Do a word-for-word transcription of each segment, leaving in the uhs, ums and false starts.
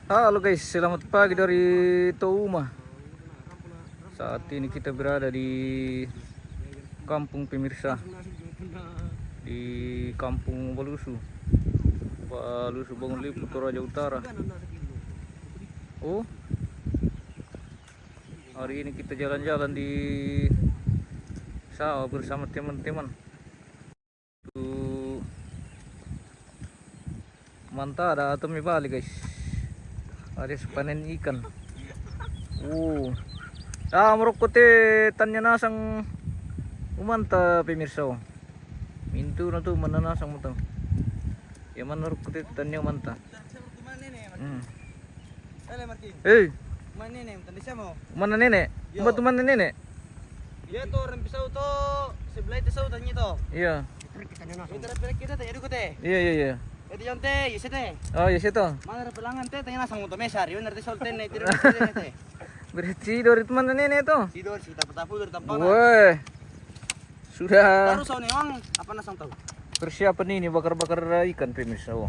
Halo guys, selamat pagi dari Touma. Saat ini kita berada di kampung pemirsa, di kampung Balusu. Balusu Bangun Lipu, Toraja Utara. Oh, hari ini kita jalan-jalan di sawah bersama teman-teman. Tu manta ada atau mi bali guys. Ada panen ikan. Oh. Ah, marokko te tanya nasang umanta pemirsa. Mintu na tu mana nasang mata. Ya mana marokko te tanya umanta. Hmm. Hei. Mana nenek? Mana nenek? Mana nenek? Iya tuh, orang pisau tuh, sebelah itu sau tanya tuh. Iya. Kita pergi kita tanya dulu teh. Iya, iya, iya. Itu yang teh, iya teh. Oh, iya situ. Mana ada pelangan teh, tanya langsung untuk mesar, ya nanti soal teh, tidak bisa teh. Berarti dari teman nenek tuh. Sidor, si tapu-tapu dari tampangan. Woi. Sudah. Baru sau newang, apa nasang tahu? Persiapan ini bakar-bakar ikan, pemirsa. Oh.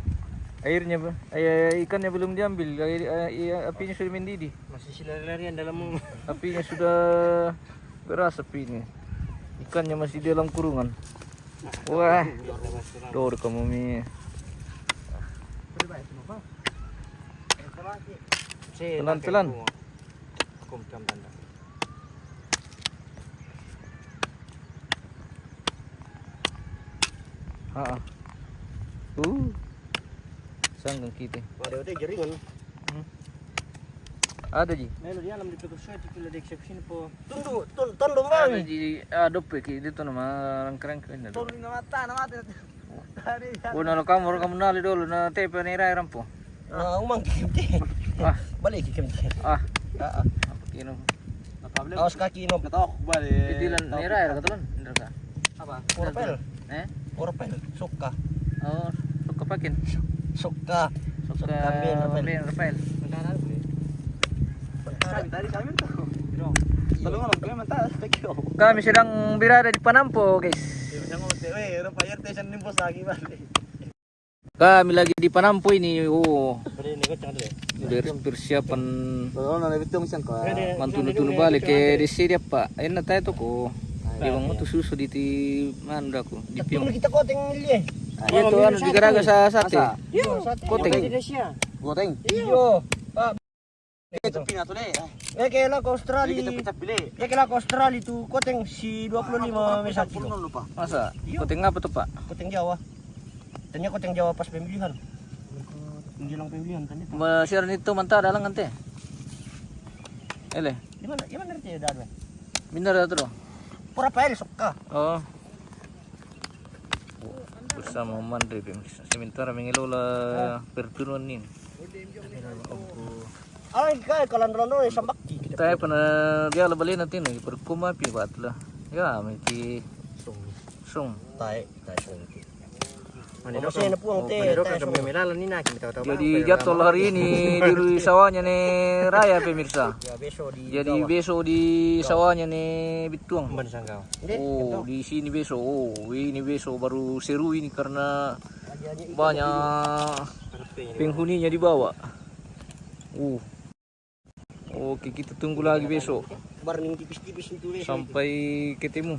Airnya, eh, ikannya belum diambil, air, eh, iya, apinya sudah mendidih. Masih lari-larian dalam. Apinya sudah keras apinya. Ikannya masih di dalam kurungan. Wah. Dor kamu mi. Pelan-pelan. Ah. Uh. Sanggang kita. Ada jaringan. Hmm. Ada ji. Melo dia alam di pekusnya di kilo di eksepsi po. Tundu, tun, tundu. Ada ji, ah, dope ki di tunu ma rangkerang kena. Tundu nama tanah mati. Una lo kamu, kamu nali dulu na tepe ni rai rampo. Ah, umang kemte. Ah. Balik kemte. Ah. Ah, ah. Apa kino? Awas kaki no. Ketok balik. Itilan ni rai kata kan, bener ka? Apa? Orpel. Eh? Orpel, suka. Oh, suka pakin. Suka. Suka Ben Rafael. Ben Rafael. Tadi kami tuh. Tolong kami mentah. Kami sedang berada di Panampo, guys. Kami lagi di Panampo ini. Oh. Udah persiapan. Mantu-mantu balik ke di sini apa? Enak tayo to ko. Di bang tu susu di ti mandaku. Di piung. Kita koteng ini. Iya tuh anu digaraga sa sate. Koteng. Koteng. Iyo. Itu pina tu le. Ya kela ko Australia. Kita pecah pile. Ya kela ko Australia tu koteng si dua puluh lima mesaki. Lupa. Masa? Koteng apa tu, Pak? Koteng Jawa. Tanya koteng Jawa pas pemilihan. Menjelang pemilihan tanya. Masiar itu manta dalang ante. Ele. Di mana? Di mana nanti dah? Minar tu. Pura pael sokka. Oh. Bersama Mandri, pemirsa. Sementara mengelola pertunuan ini. Ay, kay kalandro-landro sa bakti. Tayo pa na diya labali natin, eh, perkuma pi batla. Ya, miki song. Tayo, tayo song. Masih na puang te, tayo song. Jadi jadwal hari ini di sawahnya ni Raya, pemirsa. Jadi besok di sawahnya ni Bituang. Oh, di sini besok. Oh, ini besok baru seru ini karena banyak penghuninya dibawa. Uh. Oke, kita tunggu lagi besok. Sampai ketemu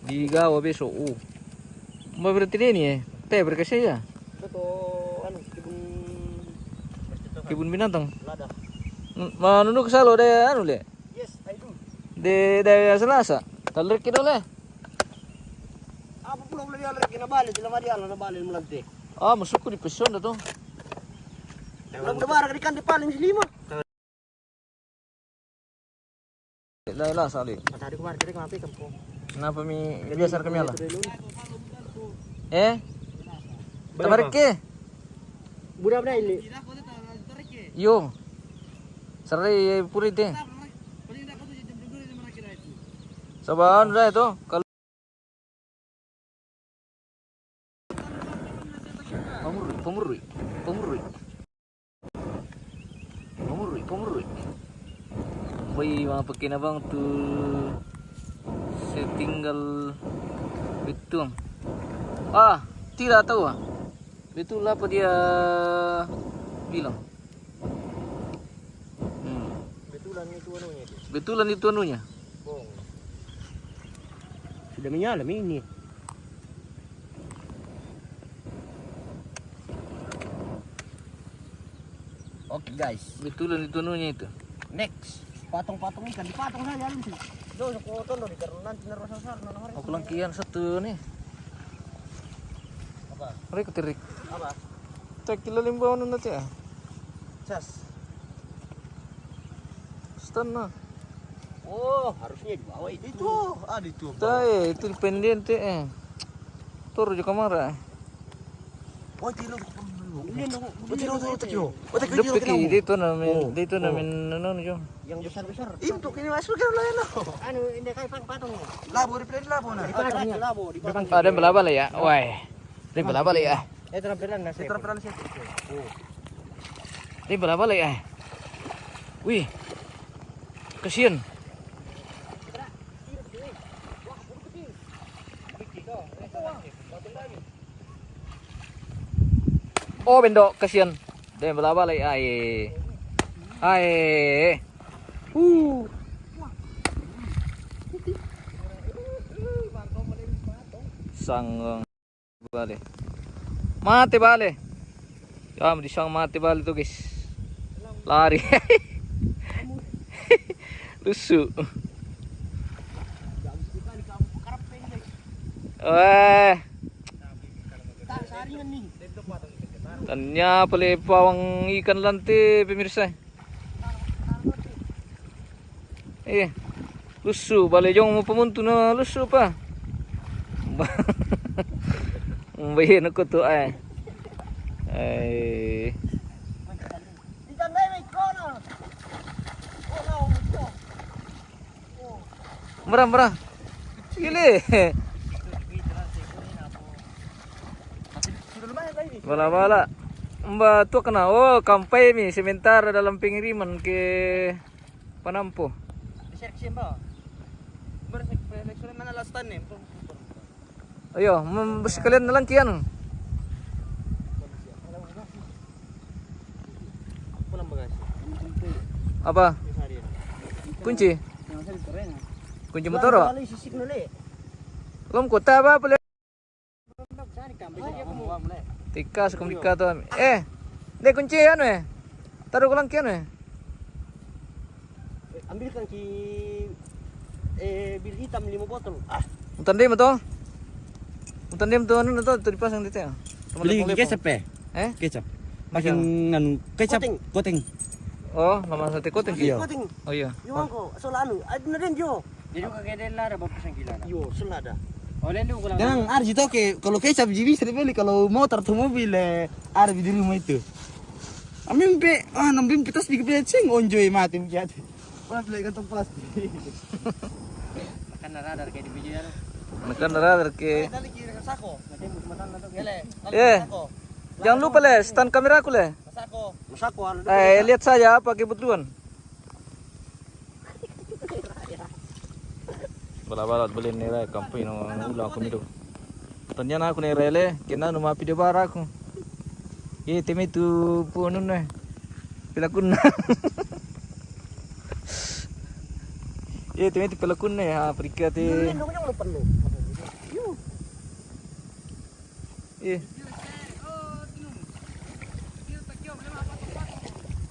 di Gawa besok. Uh. Mbak berarti dia ni, eh. Teh berkasih ya. Kebun binatang. Manunu kesalo deh anu le. Yes, I do. De, de Selasa. Talrik kino le. Apa pula boleh dia lagi na balik, sila mari ala na balik melante. Ah, masukku di pesion dah tu. Belum debar kali kan di paling si lima. Dah lah sali. Tadi kemarin kita ngapain kampung? Kenapa mi biasa kami ala? Eh? Tarik ke? Budak dah ini. Yo. Sarai puri te. Sabaan dah itu. Kalau pamurui, pamurui, pamurui. Pamurui, pamurui. Woi, mga pakinabang tu setinggal betul. Ah, tidak tahu ah. Betul apa dia bilang? Betulan itu anunya. Bong. Sudah menyala ini. Oke, guys. Betulan itu anunya itu. Next. Patung-patung ikan, dipatong saja, Alun, sih. Jauh, aku tonton di karena nanti naruh sasar, naruh hari. Aku langkian satu nih. Apa? Rik, tirik. Apa? Cek kilo limba anu nanti ya. Cas. Setengah. Oh, harusnya di bawah itu. Itu, ah, di itu. Tae, itu dependente eh. Toro jo kamara. Oh, itu lo. Ini lo. Oh, itu lo, itu lo. Oh, itu lo. Depeki, dia itu namin, dia itu namin, anu, jo. Yang besar-besar. Itu kini masuk ke lain lo. Anu, ini kayak patung. Labo, di plan labo, nah. Di patung, ya. Labo, di patung. Ada belaba lah ya. Wah. Dia belaba lah ya. Eh, trampelan nasi. Trampelan sih. Dia belaba lah ya. Wih. Kasihan. Oh, bendok, kasihan. Dia belaba lah ya. Ai. Ai. Uh. Sanggung. Bale. Mate bale. Ya, di sang mate bale tu, guys. Lari. Lusu. Weh. Tanya pale pawang ikan lante, pemirsa. Eh, lusu, bale jong mo pamuntu na lusu pa. Ba-, baye na ko tu ai. Ai. Mara, mara. Gile. Bala-bala. Mba tu kena. Oh, kampai mi sementara dalam pengiriman ke Panampu. Mana last time ni? Ayo, mem-, sekalian na langkian. Apa? Kunci? Kunci motor? Lom kota apa? Tikas, komplika tu. Eh, deh kunci anu eh. Taruh ko langkian eh. Ambilkan ki, eh, bir hitam lima botol. Ah. Utang dia tu. Utang dia tu anu tu, tu dipasang di teh. Beli kecap eh? Eh? Kecap. Makin anu, kecap koteng. Oh, nama sate koteng. Iya. Koteng. Oh iya. Yo, angko, so lanu. Ada naden jo. Jadi kau kena lada bapak sangkila. Yo, selada. Oleh lu kalau. Jangan arji toke, kalau kecap ji bisa dibeli, kalau motor atau mobil eh, ada di rumah itu. Ambil pe, ah, nambim pitas di kepala ceng onjoy mati mkiat. Wah, beli kantong plastik. Makan radar kayak di video ya. Makan radar ke. Tadi kiri ke sako. Nanti buat makan atau gele. Eh. Jangan lupa le, stand kameraku le. Masako. Masako anu. Eh, lihat saja apa kebutuhan. Bala-bala beli ni rai kampi no ulang aku midu. Tanya aku ni rele, kena numa video bara aku. Eh, temi tu punun eh. Pelakun. Eh, temi tu pelakun eh. Ha, perikati. Eh.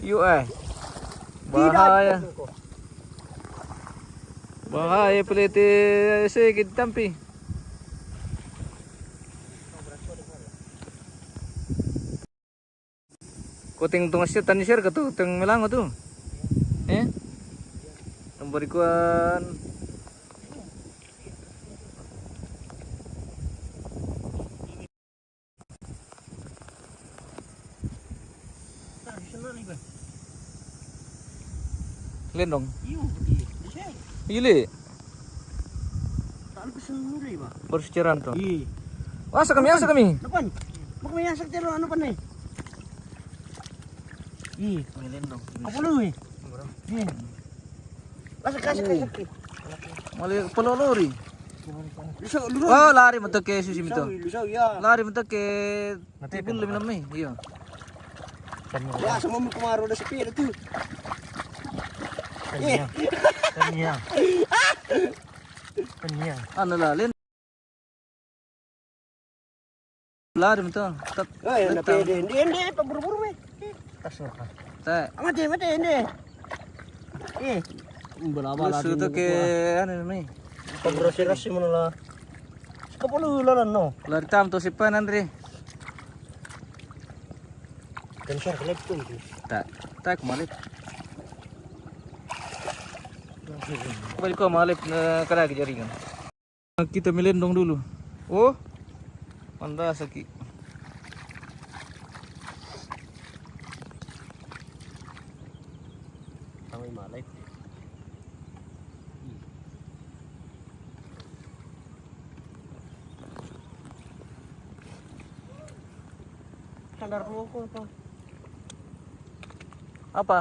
Iyo eh. Bahaya. Bahaya pelete, eh, sedikit tampi. Koteng tunga sia tani sia ka tu, koteng melango tu. Eh? Nomor ikuan. Lendong. Iyo, iyo. Ile. Baru secerah tu. Iya. Asa kami, asa kami. Depan. Mau kami asa cerah anu pane. Ih, melendong. Apa lu, eh? Iya. Kasih, kasih, kasih. Mali pelolori. Lusa, lurus. Oh, lari mentok ke susi mito. Lusa, lusa, ya. Lari mentok ke tibul lebih nami, iya. Ya, semua mau kemaru ada sepi ada tu. Tania. Tania. Tania. Anu la, Len. Lari mi to. Tat-, oh, ya, na pede. Ende, ende, paburu-buru, eh. Tas apa? Ta. Mati, mati, ende. Eh. Berapa lagi? Sudah ke, anu, mi. Paburu-buru sih, mana lah. Sepuluh lalan, no. Lari tam to, sipan, Andre. Kan siya, kalab to. Ta, ta, kumalit. Balik ko, malip na karagi jaringan. Kita melendong dulu. Oh, manda saki. Kami malip. Sadar ko apa? Apa?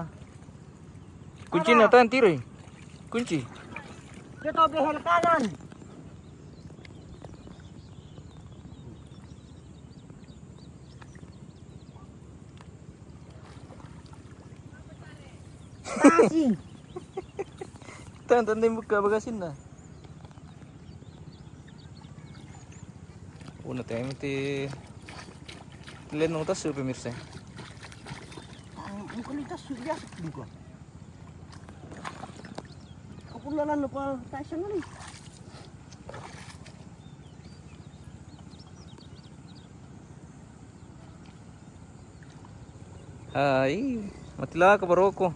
Kunci na tan tiri. Kunci. Dia tahu behel kanan. Kasih. Tan, tan, buka bagasin na. Una time ti lenong tasu, pemirsa. Ang, ang kulitas su biasa juga. Kapulalan na pa tayo sa ngali. Ay, matila ka baroko.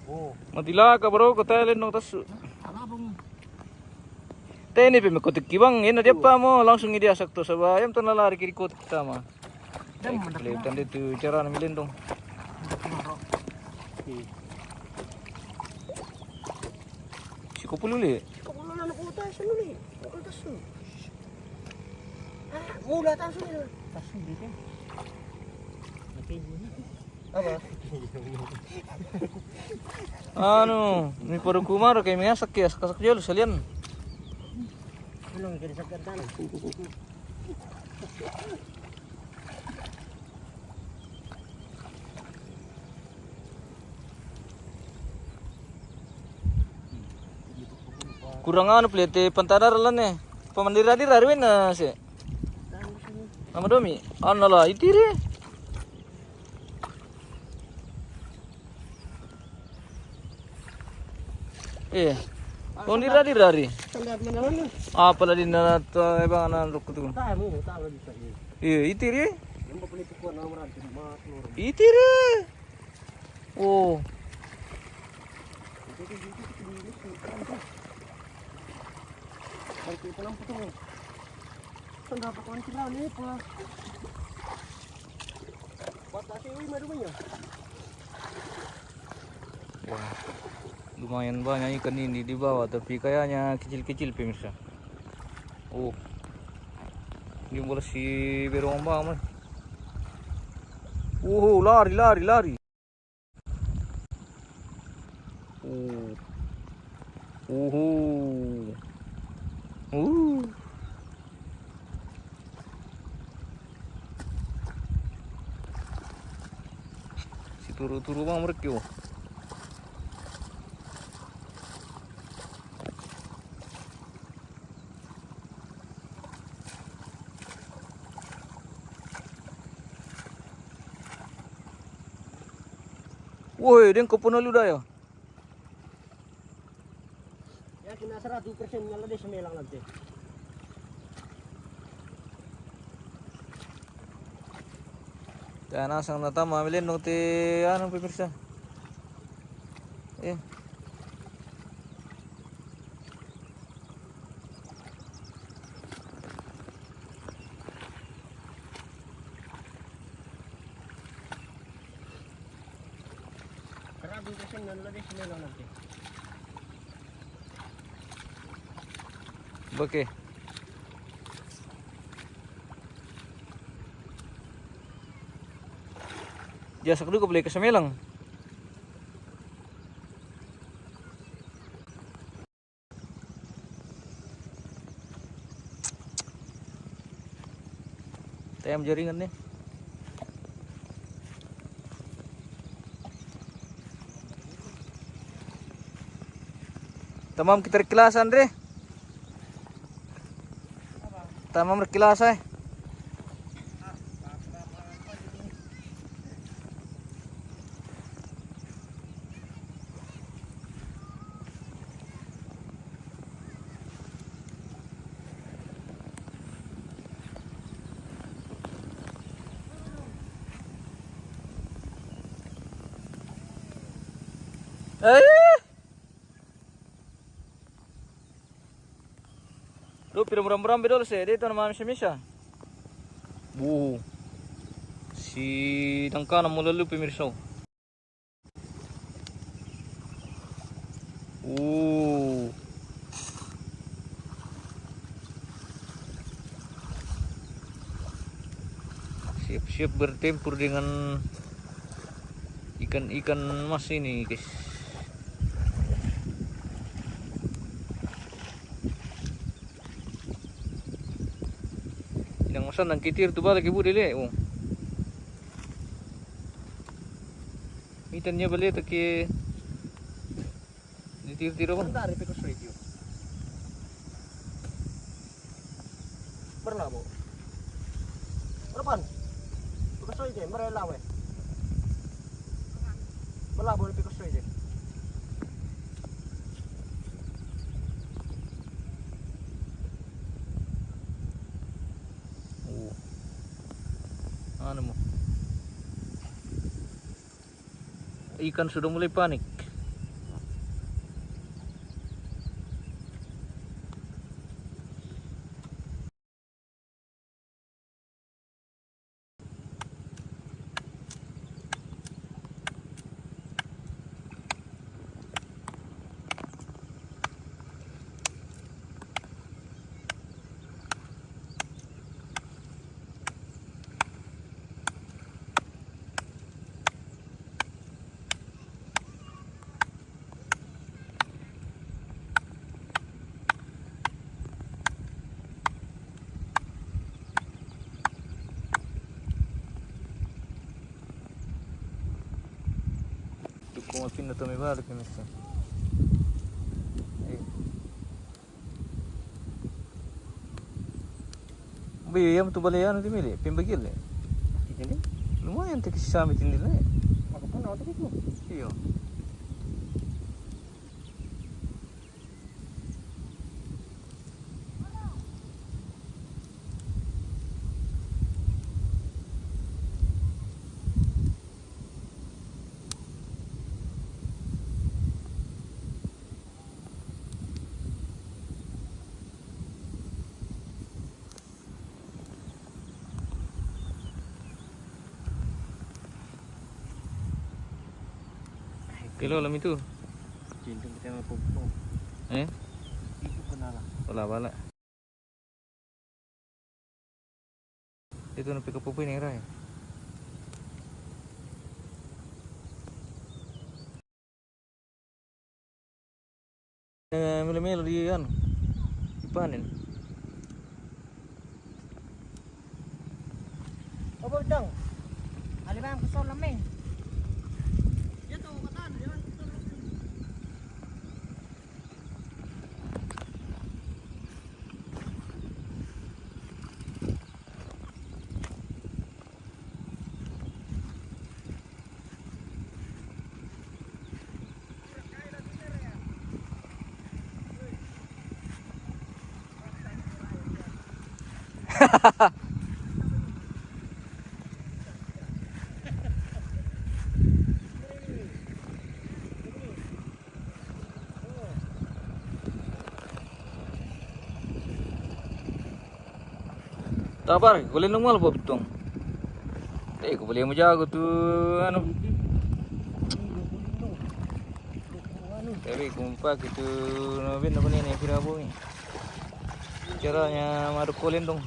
Oh. Matila ka baroko, tayo lenong tasu. Alabang. Teni pe me kotik kibang, ina dia pa mo, langsung dia sakto saba, ayam tan lalari kiri kotik tama. Dam, eh, mandak kelihatan na. Dia tu cara na melendong. Mandak na, bro. Si kopulu le. Si kopulu na, na kota sanu le. Kota su. Ah, mula tasu le. Tasu le kan. Apa? Anu, mi paru kumar kay mi asak ya, asak-asak jalo salian. Belum jadi sakit tanah. Kurang anu plete pantadar lan ne. Pamandira-dira ruin na se. Nama domi? Anu la itiri. Eh. Kondira-dira ri. Apa la di na ta ebang na rukku tu. Eh, itiri. Itiri. Oh. Wah, lumayan banyak ikan ini di bawah, tapi kayaknya kecil-kecil, pemirsa. Oh, ini bola si berong bang, man. Wuhu, lari, lari, lari. Oh. Uhu. Uh. Si turu-turu bang mereka. Woi, deng ko puna lu daya. Yakin na saratu persen na lade semelang lagi. Tana sang na tama melendong te anu, pemirsa. Eh. Bake. Diasak duka beli ka semelang. Ayam jaringan nih. Tamam kita rekilasa, Andre. Tamam rekilasa, eh. Eh. Lu pira muram-muram bedol se, de itu nama misa-misa. Bu. Si dangkana mula lu pemirsa. Uh. Siap-siap bertempur dengan ikan-ikan mas ini, guys. Yang masan nang kitir tu balik ibu dele. Oh. Mitan nya balik ke Ditir-tir apa? Bentar, ipikos radio. Berlabuh. Berapaan? Pikos radio, berlabuh. Berlabuh, ipikos radio. Oh. Anu mo. Ikan sudah mulai panik. Tuku mapinda tome balik ini sih. Eh. Be, yang tu balik anu tu milik, pembagil ni. Kita ni? Lumayan tu kisah mitin ni. Aku pun nak tu. Iyo. Kilo lami tu. Cinta kita nak pupuk. Eh? Itu kenal lah. Olah bala. Itu nak pika pupuk ni rai. Eh, melo-melo di anu, dipanen. Apa, Cang? Alibang kesol lemeng. Tabar, golendong mal po bitong. Eh, ko boleh mo jago tu, anu. Tapi kumpa gitu, nabin apa ni, ni kira apa ni? Caranya maruk golendong.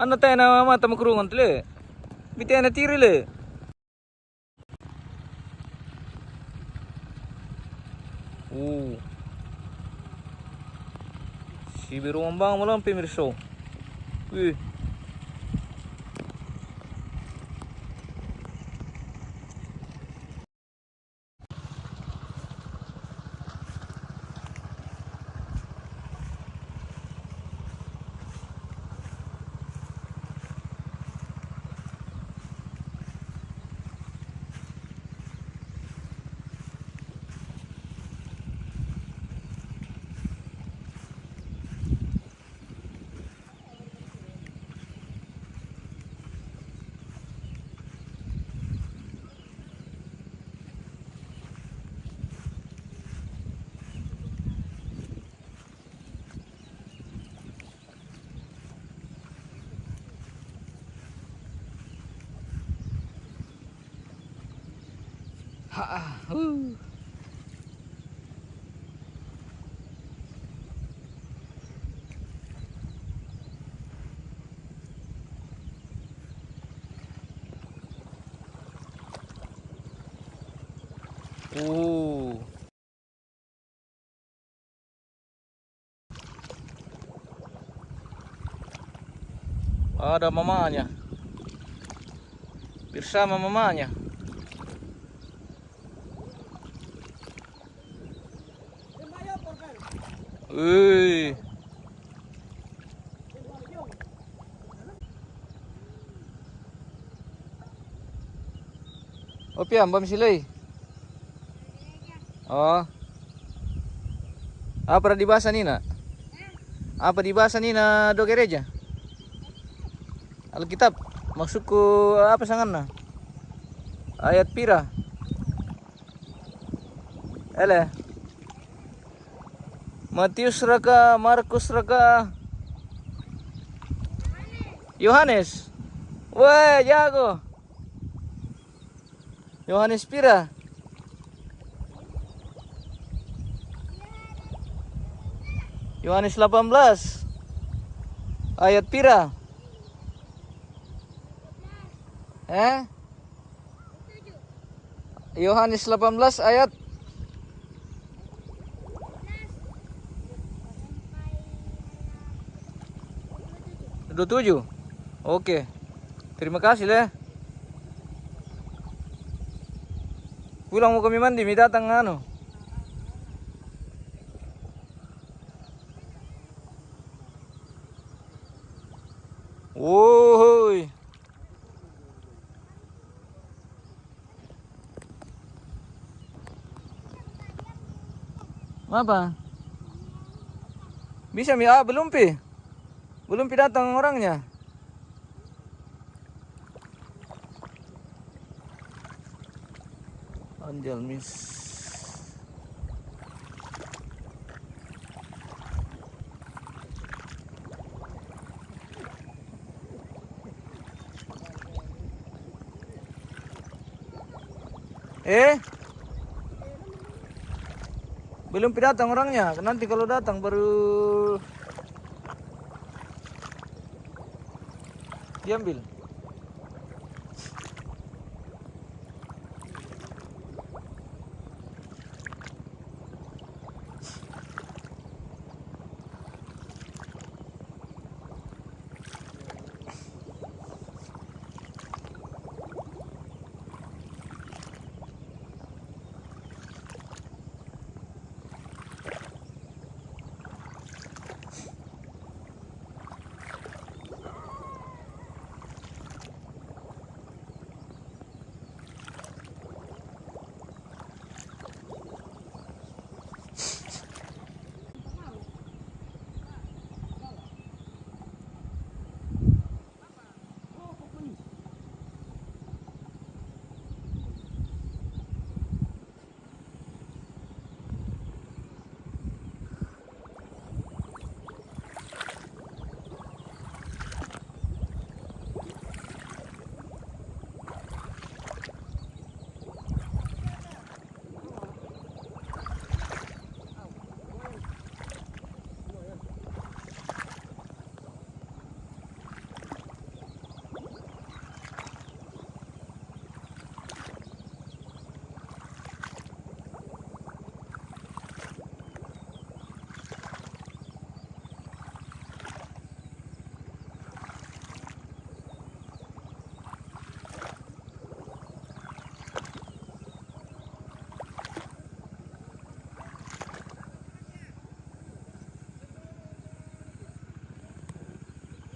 Anna tena mata makurungan tile. Bitena tiri le. Oh. Si beru mambang malam pemirsa. Wih. Ha, ah, huh. Oh. Ada mamanya. Bersama mamanya. Wih. Opiam, bam silei. Oh. Apa di bahasa nina? Apa di bahasa nina do gereja? Alkitab. Maksudku apa sanganna? Ayat pira? Ele. Matius raka, Markus raka, Yohanes. Weh, jago. Yohanes pira? Yohanes delapan belas ayat pira? Eh? Yohanes delapan belas ayat dua tujuh. Oke. Terima kasih, Le. Pulang mau kami mandi, mi datang anu. Woi. Apa? Bisa mi, ah, belum pi. Belum pi datang orangnya. Anjal mis. Eh? Belum pi datang orangnya. Nanti kalau datang baru diambil.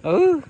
Ừ.